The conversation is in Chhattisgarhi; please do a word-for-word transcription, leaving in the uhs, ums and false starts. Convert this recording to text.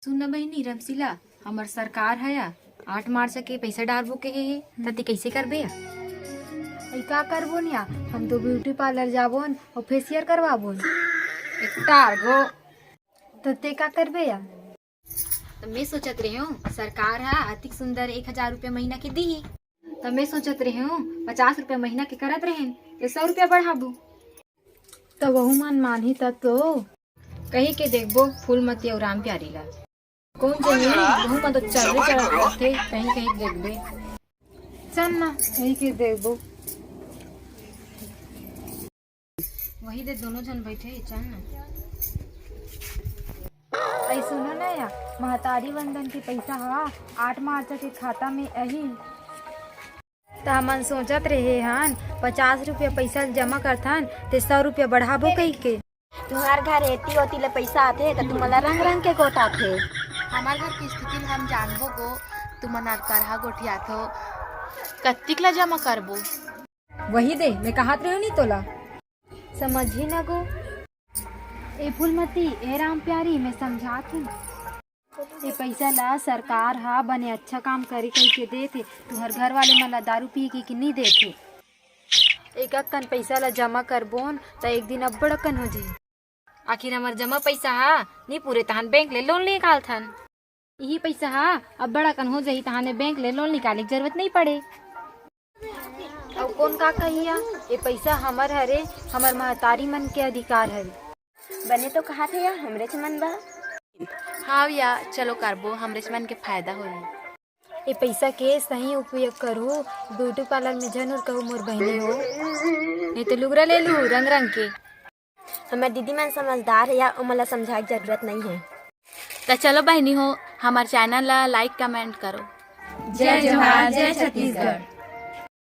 सुन न बहिनी रमशीला, हमर सरकार ह या आठ मार्च के पैसा डारबो के हे, त ते कैसे करबे या? अई का करबो निया, हम तो ब्यूटी पार्लर जाबोन अउ फेशियल करवाबोन। एकटार गो। त ते का करबे या? त मैं सोचत रेहेंव, सरकार ह अतिक सुंदर एक हजार रुपया महीना के दीही, त मैं सोचत रेहेंव पचास रुपया महीना के करत रेहेन, त सौ रुपया बढ़ाबो। त वहू मन मानही त तो। कही के देखबो फूलमती अउ राम प्यारी ला। कौन जनी, वहू मन तो चलरे चलत रथे, कहीं कहीं देखबे। चल ना, कही के देखबो। वही दे दोनों झन बैठे हे, चल ना। अई सुनो ना या, महतारी वंदन के पैसा हा आठ मार्च के खाता में अही। त हमन सोचत रेहे हन, पचास रुपया पैसा जमा करथन, ते सौ रुपया बढ़ाबो कहिके। तुंहर घर एती ओती ले पैसा आथे, त तुमन ला रंग रंग के गोठाथे। हमर घर के स्थिति ल हम जानबो गो, तुमन हर करहा गोठियाथो, कत्तिक ला जमा करबो? वही दे, मैं कहत रेहेंव नी तोला। समझही ना गो। ए फूलमती, ए राम प्यारी, मैं समझात हूँ। ए पैसा ला सरकार हा बने अच्छा काम करे कहिके देथे, तुंहर घर वाले मन ला दारू पिए के, के नी देथे। एक अक्कन पैसा ला जमा करबोन, त एक दिन अब्बड़ अक्कन हो जाही। आखिर हमर जमा पैसा हा नी पूरे, तहन बैंक ले लोन निकालथन। इही पैसा हा अब्बड़ अकन हो जाही, तहाने बैंक ले लोन निकाले के जरूरत नइ पड़े। अउ कोन का कहिया, ए पैसा हमर हरे, हमर महतारी मन के अधिकार हरे। बने तो कहाथे या, हमरेच मन बा। हाव या, चलो करबो, हमरेच मन के फायदा होही। ए पैसा के सही उपयोग करू, ब्यूटी पार्लर में झन उरकहू मोर बहिनी हो, नहीं तो लुगरा ले लू रंग रंग के। हमर दीदी मन समझदार हे या, ओमन ला समझाए के जरूरत नइ हे। त चलो बहिनी हो, हमर चैनल ला लाइक कमेंट करो। जय जोहार, जय छत्तीसगढ़।